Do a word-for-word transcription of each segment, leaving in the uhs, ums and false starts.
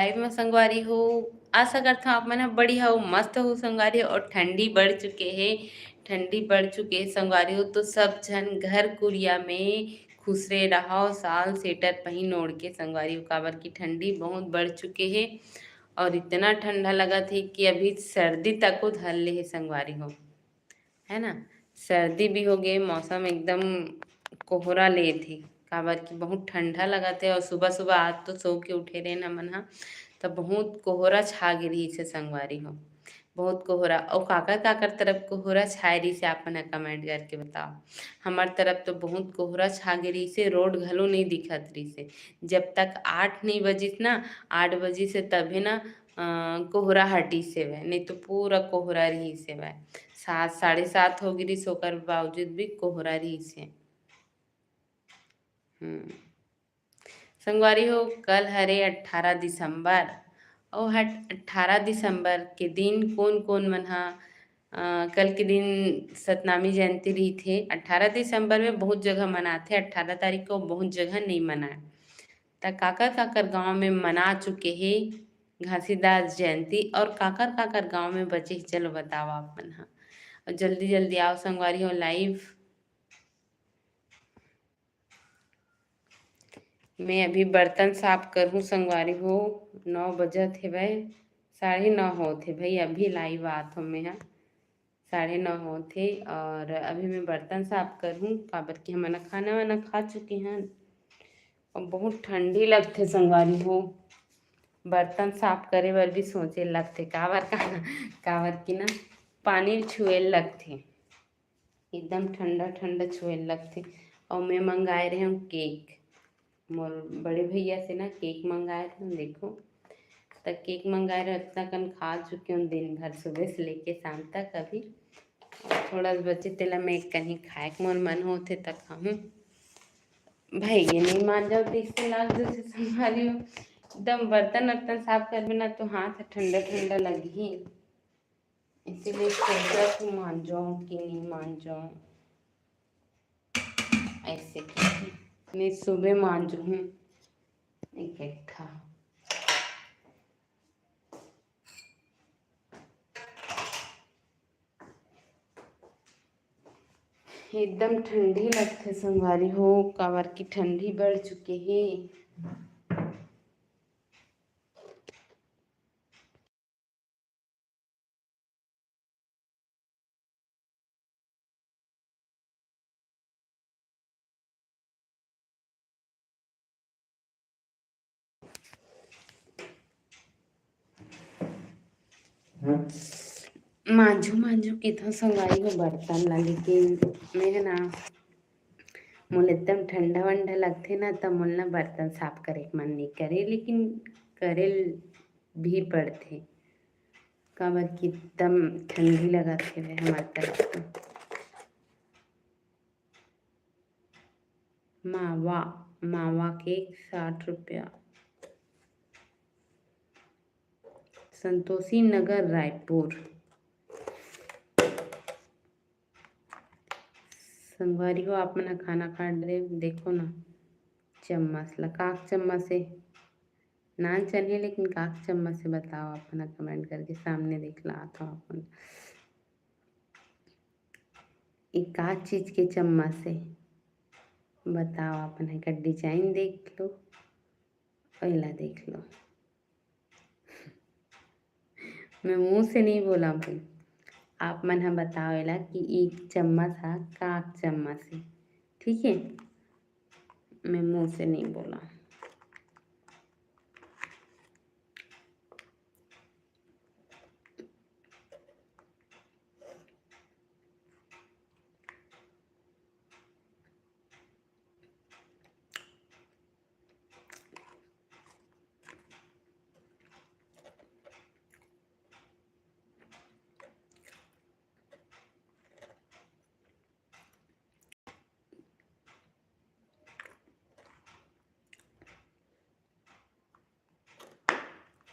Live में संगवारी हो, आशा करता हूँ आप मन ह बढ़िया हो, मस्त हो संगवारी हो। और ठंडी बढ़ चुके हे, ठंडी बढ़ चुके हे संगवारी हो, तो सब झन घर कुरिया में खुसरे रहो, साल स्वेटर पहिन ओढ़ के संगवारी हो, काबर की ठंडी बहुत बढ़ चुके हे। और इतना ठंडा लगत हे कि अभी सर्दी तको धर ले हे संगवारी हो, है ना। सर्दी भी हो गए, मौसम एकदम कोहरा लेत हे, काबर कि बहुत ठंडा लगत हे। और सुबह सुबह आज तो सो के उठे रहे हमन ह, त बहुत कोहरा छा गे रहिस हे संगवारी हो, बहुत कोहरा। और काकर काकर तरफ कोहरा छाए रहिस हे, आप मन ह कमेंट करके बताओ। हमर तरफ तो बहुत कोहरा छा गे रहिस हे, रोड घलो नहीं दिखत रहिस हे। जब तक आठ नहीं बजिस ना, आठ बजिस हे तभे ना अ, कोहरा हटिस हेवय, नहीं तो पूरा कोहरा रहिस हेवय। सात, साढ़े सात हो गिरिस, ओकर बावजूद भी कोहरा रहिस हे। हम्म। संगवारी हो, कल हरे अट्ठारह दिसंबर, अउ हट-, अट्ठारह दिसंबर के दिन कोन कोन मन ह, अ, कल के दिन सतनामी जयंती रहिथे। अट्ठारह दिसंबर में बहुत जगह मनाथे, अट्ठारह तारीख को बहुत जगह नहीं मनाए। त काकर काकर गांव में मना चुके हे घासीदास जयंती और काकर काकर गांव में बचे हे, चलो बताओ आप मन ह। और जल्दी जल्दी आओ संगवारी हो लाइव। मैं अभी बर्तन साफ करहूँ संगवारी हो, नौ बजत हेवय, साढ़े नौ होत हे भाई, अभी लाइव आत हो मैं ह, साढ़े नौ होत हे। और अभी मैं बर्तन साफ करहूँ, काबर कि हमन ह खाना वाना खा चुके हन। और बहुत ठंडी लगथे संगवारी हो, बर्तन साफ करे बर भी सोचे लगथे, काबर का, काबर कि ना पानी छुए लगथे, एकदम ठंडा ठंडा छुए लगथे। और मैं मंगाए रहे हूँ केक, मोर बड़े भैया से ना केक मंगाए रहे हूँ, देखो। त केक मंगाए रहे, इतना कन खा चुके हूँ दिन भर, सुबह से लेके शाम तक। अभी थोड़ा बचे तेला मैं एक कनी खाए के मोर मन होथे त खाहूँ। भाई ये नहीं मान जाओ, देख से लाग जैसे संभाली हो। एकदम बर्तन वर्तन साफ करबे ना तो हाथ ठंडा ठंडा लगही, इसीलिए सोचा कि मांजो कि नहीं मांजो, ऐसे कि नहीं, सुबह मांजू हूँ एक एक ठा। एकदम ठंडी लगथे संगवारी हो, काबर की ठंडी बढ़ चुके हे। मांजू मांजू किथों संगवारी हो बर्तन ला, लेकिन मैं ह ना, मोला एकदम ठंडा वंडा लगथे ना, त मोला ना बर्तन साफ करे के मन नहीं करे, लेकिन करे भी पड़थे, काबर कि एकदम ठंडी लगत हे हमर तरफ तो। मावा, मावा केक साठ रुपया। संतोषी नगर, रायपुर। संगवारी हो, आप मन ह खाना खा डरे, देखो ना, चम्मच ला, काक चम्मच से नान चने, लेकिन काक चम्मच से बताओ, आप मन ह कमेंट करके सामने दिखलात हो अपन। ये का चीज के चम्मच से बताओ, आप मन ह एकर डिजाइन देख लो, एला देख लो। मैं मुंह से नहीं बोला भाई, आप मन ह बताओ एला कि एक चम्मच ह का चम्मच हे, ठीक है? मैं मुंह से नहीं बोला।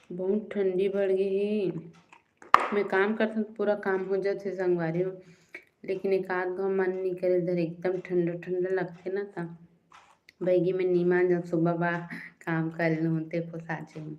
बहुत ठंडी बढ़ गई हे। मैं काम करथों तो पूरा काम हो जाथे संगवारी हो, लेकिन एक आध घाव मन नहीं करे, इधर एकदम ठंडा ठंडा लगथे ना, त बैगी में नीमा जब सुबह बा काम कर लूँ ते पोसा जाऊँ।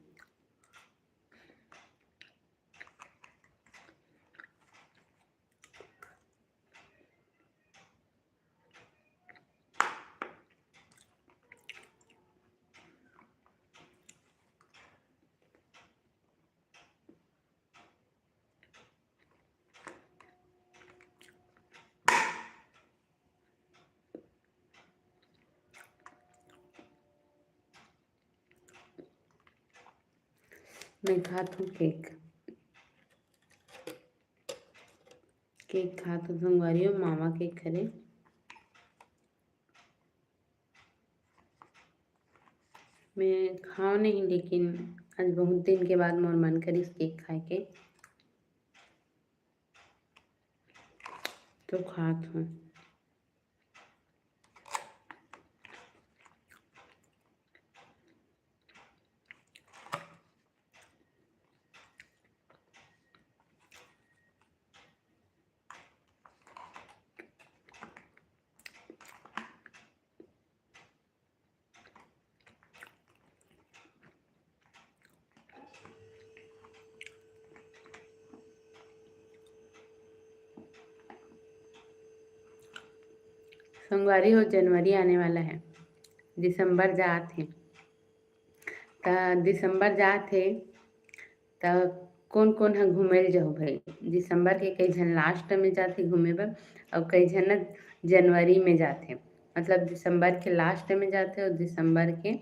मैं खात हूँ केक। केक खात हूँ संगवारी हो, मावा केक हरे। मैं खाव नहीं, लेकिन आज बहुत दिन के बाद मोर मन करिस केक खाए के, तो खात हूँ। संगवारी हो, जनवरी आने वाला है, दिसंबर जात हे, त दिसंबर जात हे, त कोन कोन ह घूमे ल जाहू भाई? दिसंबर के कई झन लास्ट में जाथे घूमे बर, अउ कई झन जनवरी में जाथे, मतलब दिसंबर के लास्ट में जाथे अउ दिसंबर के,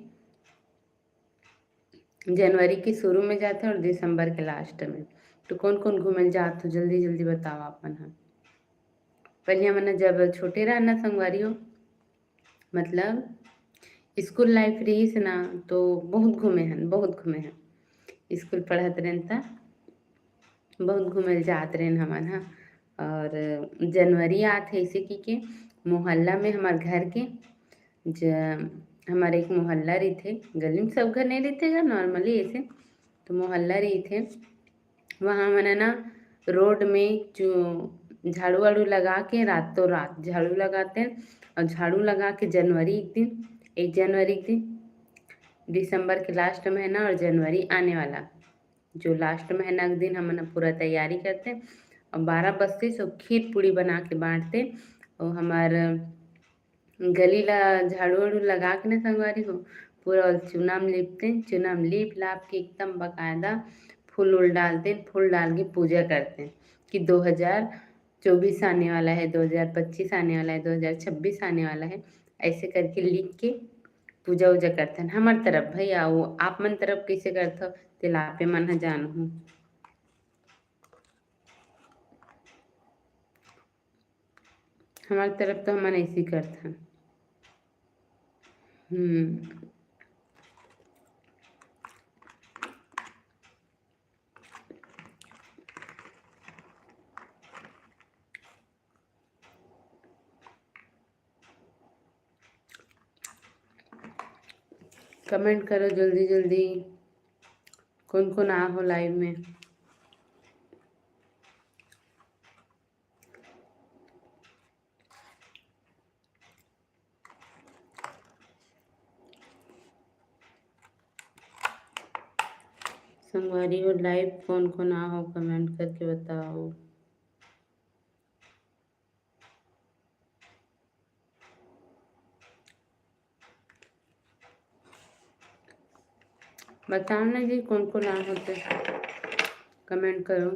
जनवरी के शुरू में जाथे अउ दिसंबर के लास्ट में। तो कोन कोन घूमे ल जात हो, जल्दी जल्दी बताओ आप मन ह। पहले हमन ह जब छोटे रहन ना संगवारी हो, मतलब स्कूल लाइफ रहिस ना, तो बहुत घूमे हन, बहुत घूमे हन। स्कूल पढ़त रहेन त बहुत घूमे ल जात रहेन हमन ह। और जनवरी आत हे, ऐसे कि के मोहल्ला में हमार घर के ज-, हमार एक मोहल्ला रहिथे, गली में सब घर नहीं रहिथे गा, normally ऐसे तो मोहल्ला रहिथे। वहाँ हमन ह ना रोड में चू-, झाड़ू वाड़ू लगा के रातों रात झाड़ू लगाते हैं, और झाड़ू लगा के जनवरी एक दिन, एक जनवरी के दिन, दिसंबर के लास्ट महीना और जनवरी आने वाला, जो लास्ट महीना के दिन हमन ह पूरा तैयारी करते हैं और बारह बजते सो खीर पूड़ी बना के बांटते। और हमार गली ला झाड़ू वाड़ू लगा के ना संगवारी हो, पूरा चूना में लिपते हैं। चूना में लीप लाप के एकदम बाकायदा फूल उल डालते हैं, फूल डाल के पूजा करते हैं कि दो हज़ार चौबीस आने वाला है, दो हज़ार पच्चीस आने वाला है, दो हज़ार छब्बीस आने वाला है, ऐसे करके लिख के पूजा उजा करते हैं। हमार तरफ भैया, वो आप मन तरफ कैसे करते हो, तेला आपे मन ह जानहू। हमार तरफ तो हमन ऐसे ही करथन। हम्म। कमेंट करो जल्दी जल्दी, कौन कौन आ हो लाइव में। संगवारी हो, लाइव कौन कौन आ हो, कमेंट करके बताओ। बताओ ना जी, कौन कौन आ होते, कमेंट करो।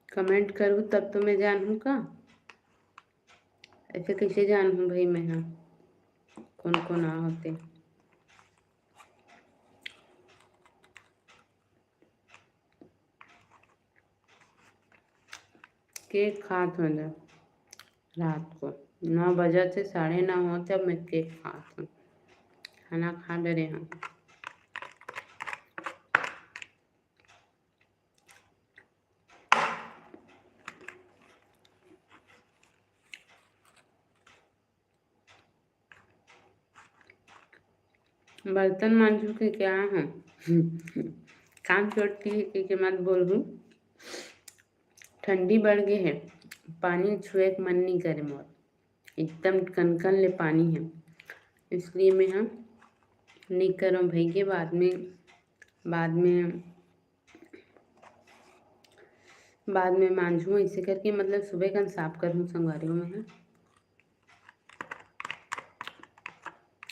कमेंट करूँ तब तो मैं जानूँ का, ऐसे कैसे जानूँ भाई मैं, हाँ, कौन कौन आ होते। केक खात हूँ रात को नौ बजे से साढ़े नौ होते, अब मैं केक खात हूँ, खाना खा डरे हूँ। बर्तन मांजू के क्या है? काम चोटी है के, के मत बोलू। ठंडी बढ़ गई है, पानी छुए के मन नहीं करे मोर, एकदम कनकन ले पानी है, इसलिए मैं हम नहीं करूँ भैया। बाद में, बाद में बाद में मांजहूँ, ऐसे करके मतलब सुबह कन साफ करहूँ संगवारी हो मैं ह।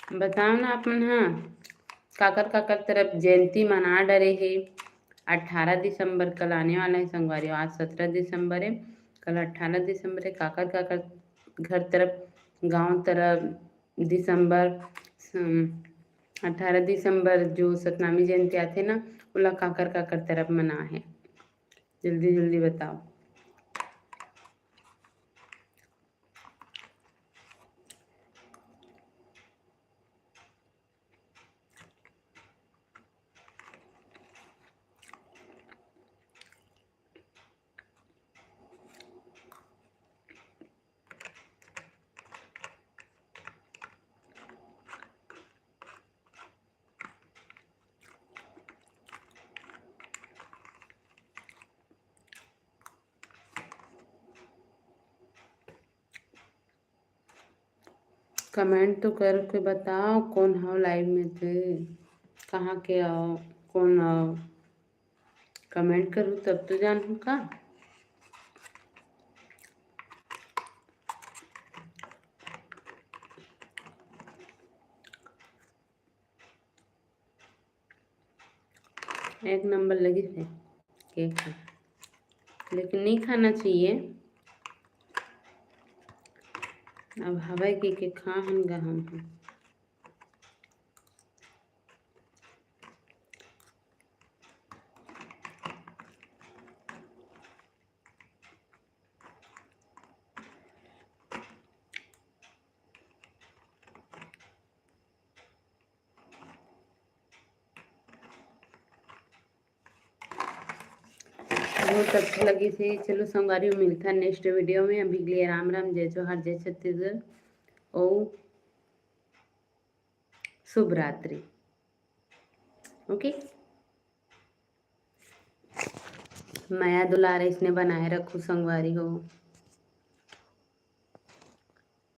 बताओ ना आप मन ह, काकर काकर तरफ जयंती मना डरे हे। अट्ठारह दिसंबर कल आने वाला है संगवारी, आज सत्रह दिसंबर है, कल अट्ठारह दिसंबर है। काकर काकर घर तरफ, गांव तरफ दिसंबर, सम-, अट्ठारह दिसंबर जो सतनामी जयंती आथे ना, ओला काकर काकर तरफ मना है, जल्दी जल्दी बताओ। कमेंट तो करके बताओ, कौन हो लाइव में थे, कहाँ के आओ, कौन आओ, कमेंट करूँ तब तो जानूँ का। एक नंबर लगी थे केक ह, लेकिन नहीं खाना चाहिए। अब हवा के, के खा हन गा हम ह। बहुत अच्छा लगी थी। चलो संगवारी, मिलता नेक्स्ट वीडियो में। अभी के लिए राम राम, जय जोहार, जय छत्तीसगढ़, ओ शुभ रात्रि। ओके, मया दुलार इसने बनाए रखू संगवारी हो।